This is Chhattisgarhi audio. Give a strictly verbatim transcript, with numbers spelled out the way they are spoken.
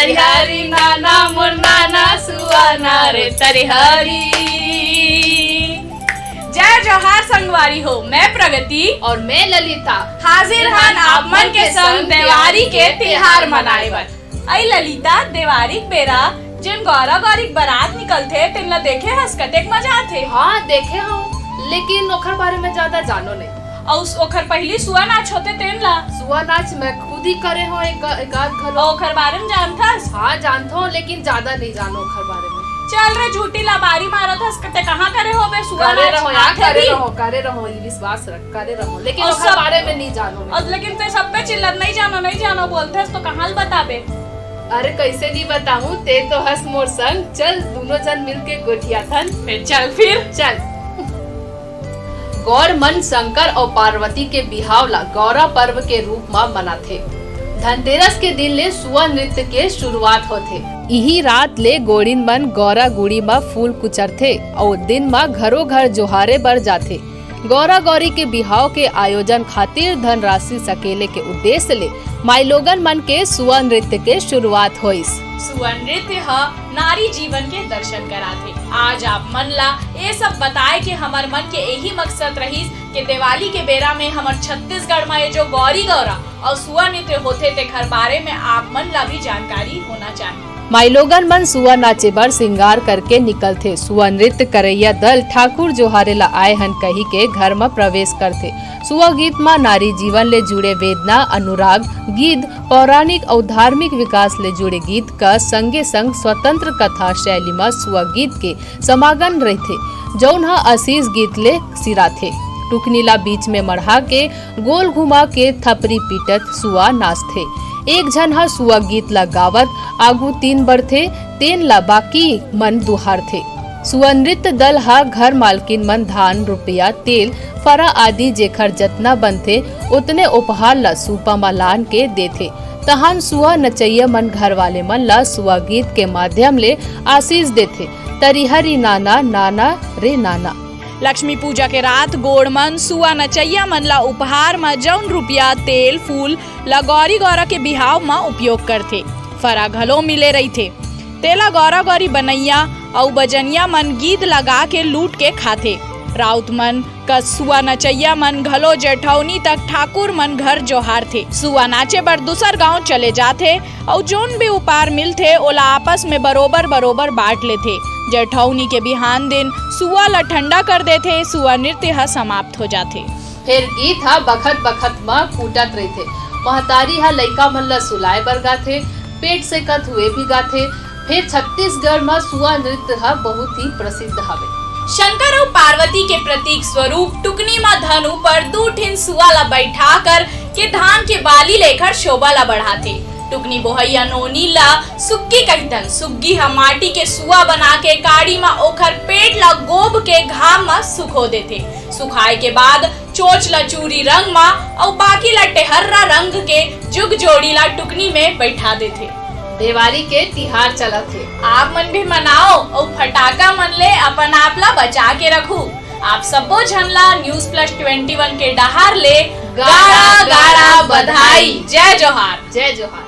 तरिहरी नाना मोर नाना सुआ ना रे तरिहरी। जय जोहार संगवारी हो, मैं प्रगति। और मैं ललिता। हाजिर हन आप मन के संग देवारी के तिहार मनाए बर। अई ललिता, देवारी के बेरा जेन गौरा गौरी के बरात निकलथे, तेन ला देखे हस, कतेक मजा आथे। हाँ, देखे हूँ, लेकिन ओखर बारे में ज्यादा जानो नहीं। अउ उस, ओखर पहिली सुआ नाच होथे, तेन ला? सुआ नाच मैं खुद ही करे हूँ एक, एक आध घलो। अउ ओखर बारे में जानथस? हाँ, जानथो, लेकिन ज्यादा नहीं जानो ओखर बारे में। चल रे झूठी लबारी मारत हस, ते कहाँ करे होबे सुआ करे नाच? रहो यार, आथे करे भी? रहो, करे रहो, ये विश्वास रख, करे रहो, लेकिन अउ ओखर सब बारे में नहीं जानो मैं। अउ लेकिन ते सब पे चिल्लत, "नहीं जानो, नहीं जानो" बोलथस, तो कहाँ ल बताबे? अरे, कैसे नहीं बताऊं, ते तो हस मोर संग। चल, दोनों जन मिलके गोठियाथन। फिर चल, फिर। चल। गौर मन शंकर अउ पार्वती के बिहाव ला गौरा पर्व के रूप म मनाथे। धनतेरस के दिन ले सुआ नृत्य के शुरुआत होथे। इही रात ले गोड़िन मन गौरा गुड़ी म फूल कुचरथे अउ दिन म घरो घर जोहारे बर जाथे। गौरा गौरी के बिहाव के आयोजन खातिर धनराशि सकेले के उद्देश्य ले माईलोगन मन के सुआ नृत्य के शुरुआत होइस। सुआ नृत्य ह नारी जीवन के दर्शन कराथे। आज आप मन ला ये सब बताए के हमर मन के यही मकसद रहिस कि दिवाली के बेरा में हमर छत्तीसगढ़ म ये जो गौरी गौरा अउ सुआ नृत्य होथे, तेखर बारे में आप मन ला भी जानकारी होना चाहिए। माईलोगन मन सुआ नाचे बर सिंगार करके निकलथे। सुआ नृत्य करैया दल ठाकुर जोहारे ला आए हन कही के घर म प्रवेश करथे। सुआ गीत म नारी जीवन ले जुड़े वेदना, अनुराग, गीत, पौराणिक अउ धार्मिक विकास ले जुड़े गीत का संगे संग स्वतंत्र कथा शैली म सुआ गीत के समागम रहिथे, जौन ह आशीष गीत ले सिराथे। टुकनी ला बीच में मढ़ा के गोल घुमा के थपरी पीटत सुआ नाचथे। एक झन ह सुआ गीत ला गावत आगू तीन बढ़थे, तेन ला बाकी मन दुहारथे। सुआ नृत्य दल ह घर मालकिन मन धान, रुपया, तेल, फरा आदि जेखर जतना बनथे, ओतने उपहार ला सूपा म लान के देथे। तहान सुआ नचइया मन घर वाले मन ला सुआ गीत के माध्यम ले आशीष देथे, "तरिहरी नाना, नाना रे नाना।" लक्ष्मी पूजा के रात गोड़ मन सुआ नचइया मन ला उपहार म जउन रुपया, तेल, फूल ला गौरी गौरा के बिहाव म उपयोग करथे। फरा घलो मिले रहिथे। तेला गौरा गौरी बनइया अउ बजनिया मन गीत लगा के लूट के खाथे। राउत मन कस सुआ नचइया मन घलो जेठौनी तक ठाकुर मन घर जोहारथे। सुआ नाचे बर दूसर गांव चले जाथे अउ जोन भी उपार मिलथे, ओला आपस में बरोबर बरोबर बांट लेथे। जेठौनी के बिहान दिन सुआ ल ठंडा कर देथे, सुआ नृत्य ह समाप्त हो जाथे। फेर गीत ह बखत बखत म फूटत रहिथे। महतारी ह लइका मन ल सुलाए बर गाथे, पेट सेकत हुए भी गाथे। फेर छत्तीसगढ़ म सुआ नृत्य ह बहुत ही प्रसिद्ध हवे। शंकर अउ पार्वती के प्रतीक स्वरूप टुकनी म धन ऊपर दू ठिन सुआ ल बैठा कर के धान के बाली लेखर शोभा ल बढ़ाथे। टुकनी बोहइया नोनी ल सुग्गी कहिथन। सुग्गी ह माटी के सुआ बना के काड़ी म ओखर पेट ल गोब के घाम म सुखो देथे। सुखाए के बाद चोंच ल चूरी रंग म अउ बाकी ल टेहर्रा रंग के जुग जोड़ी ल टुकनी में बैठा देथे। देवारी के तिहार चलत हे। आप मन भी मनाओ अउ फटाका मन ले अपन आप ल बचा के रखू। आप सब्बो झन ल News Plus Twenty One के डहार ले गाड़ा गाड़ा बधाई। जय जोहार। जय जोहार।